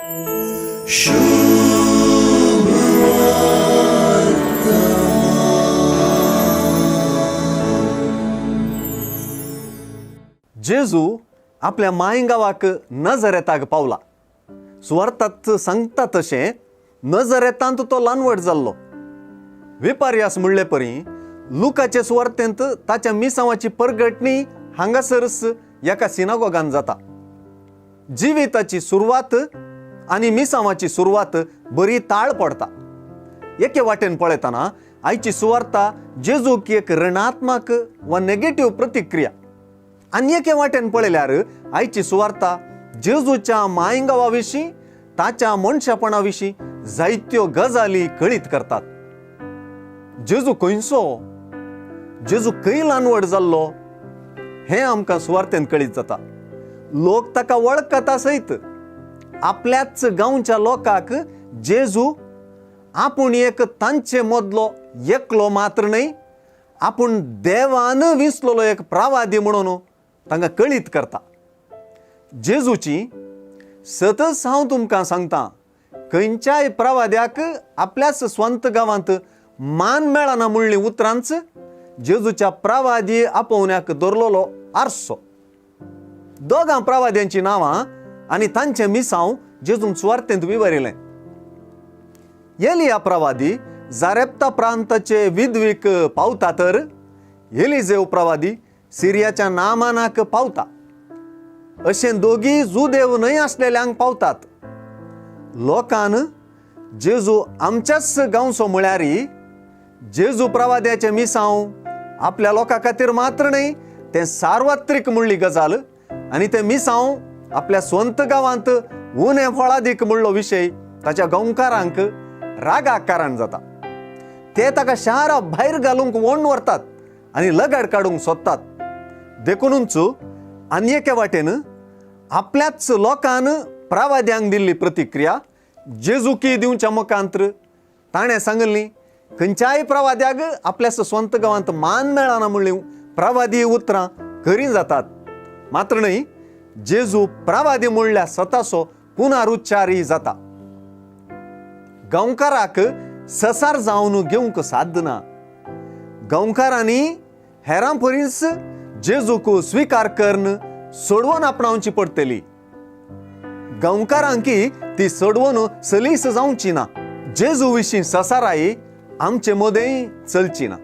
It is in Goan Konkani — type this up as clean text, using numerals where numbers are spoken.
जेजू आपल्या मांयगांवाक नजरेताक पावला. सुवार्थात सांगता तशें नजरेतांत तो ल्हानवड जाल्लो. विपार्यास म्हणले परी लुकाचे सुवार्थेंत ताच्या मिसांवाची परगटणी हांगासरच एका सिनागोगान जाता. जिविताची सुरवात आनी मिसांवाची सुरवात बरी ताळ पडता. एके वाटेन पळयतना आयची सुवार्ता जेजूक एक ऋणात्मक वा नेगेटीव प्रतिक्रिया आनी एके वाटेन पळयल्यार आयची सुवार्ता जेजूच्या मायंगावा विशीं ताच्या मनशापणा विशीं जायत्यो गजाली कळीत करतात. जेजू खंयचो, जेजू खंय ल्हानवड जाल्लो हें आमकां सुवार्तेन कळीत जाता. लोक ताका वळखता सयत आपल्याच गांवच्या लोकांक जेजू आपूण एक तांचे मदलो एकलो मात्र न्हय, आपूण देवान विसलेलो एक प्रवादी म्हणून तांकां कळीत करता. जेजूची सतच हांव तुमकां सांगता, खंयच्याय प्रवाद्याक आपल्याच स्वंत गांवांत मान मेळना म्हणली उतरांच जेजूच्या प्रवादी आपोवण्याक दवरलेलो आरसो. दोगां प्रवाद्यांची नांवां आनी तांचें मिसांव जेजून सुवार्थेंत विवरिलें. एलिया प्रवादी जारेप्ता प्रांताचे विधवीक पावता तर एलिजेव प्रवादी सिरियाच्या नामानाक पावता. अशें दोगी जुदेव न्हय आसलेल्यांक पावतात. लोकान जेजू आमच्याच गांवचो म्हळ्यार जेजू प्रवाद्याचें मिसांव आपल्या लोकां खातीर मात्र न्हय, तें सार्वत्रीक म्हणली गजाल आनी तें मिसांव आपल्या स्वंत गांवांत उणें फळादीक म्हणलो विशय ताच्या गांवकारांक रागाक कारण जाता. ते ताका शारा भायर घालूंक ओण व्हरतात आनी लगड काडूंक सोदतात. देखूनच आनी एके वाटेन आपल्याच लोकान प्रवाद्यांक दिल्ली प्रतिक्रिया जेजुकी दिवच्या मुखांत्र ताणें सांगिल्ली खंयच्याय प्रवाद्याक आपल्या स्वंत गांवांत मान मेळना म्हणली प्रवादी उतरां खरीं जातात. मात्र न्हय, जेजू प्रवादी म्हणल्यार स्वताचो पुनरुच्चारय जाता. गांवकाराक ससार जावन घेवंक साध्य ना. गांवकारांनी हेरां परीच जेजूक स्विकार करून सोडवून आपणावची पडटली. गांवकारांकी ती सोडवून सलीस जावची ना. जेजू विशीं ससाराय आमचे मदें चलची ना.